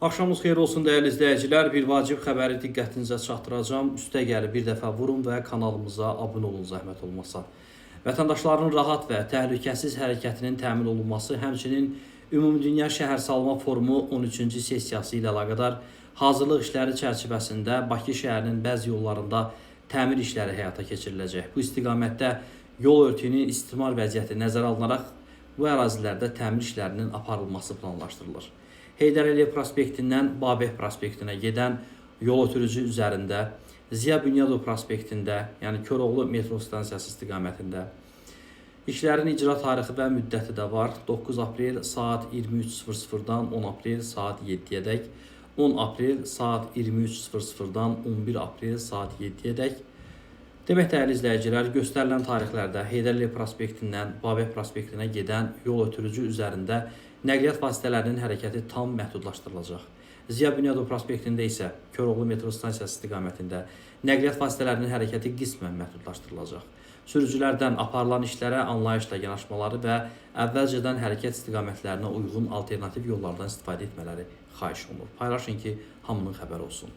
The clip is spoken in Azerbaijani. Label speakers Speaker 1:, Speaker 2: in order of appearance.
Speaker 1: Axşamınız xeyir olsun dəyərli izləyicilər. Bir vacib xəbəri diqqətinizə çatdıracağam. Üstə gəlib bir dəfə vurun və kanalımıza abunə olun zəhmət olmasa. Vətəndaşların rahat və təhlükəsiz hərəkətinin təmin olunması, həmçinin Ümumdünya Şəhərsalma Forumu 13-cü sessiyası ilə əlaqədar hazırlıq işləri çərçivəsində Bakı şəhərinin bəzi yollarında təmir işləri həyata keçiriləcək. Bu istiqamətdə yol örtüyünün istismar vəziyyəti nəzərə alınaraq bu ərazilərdə təmir işlərinin aparılması planlaşdırılır. Heydər Əliyev prospektindən Babək prospektinə gedən yol ötürücü üzərində, Ziya Bünyadov prospektində, yəni Koroğlu metro stansiyası istiqamətində İşlərin icra tarixi və müddəti də var. 9 aprel saat 23:00-dan 10 aprel saat 7-yədək, 10 aprel saat 23:00-dan 11 aprel saat 7-yədək. Demək dəyərli izləyicilər, göstərilən tarixlərdə Heydər Əliyev prospektindən Babək prospektinə gedən yol ötürücü üzərində nəqliyyat vasitələrinin hərəkəti tam məhdudlaşdırılacaq. Ziya Bünyadov prospektində isə Koroğlu metro stansiyası istiqamətində nəqliyyat vasitələrinin hərəkəti qismən məhdudlaşdırılacaq. Sürücülərdən aparılan işlərə anlayışla yanaşmaları və əvvəlcədən hərəkət istiqamətlərinə uyğun alternativ yollardan istifadə etmələri xahiş olunur. Paylaşın ki, hamının xəbəri olsun.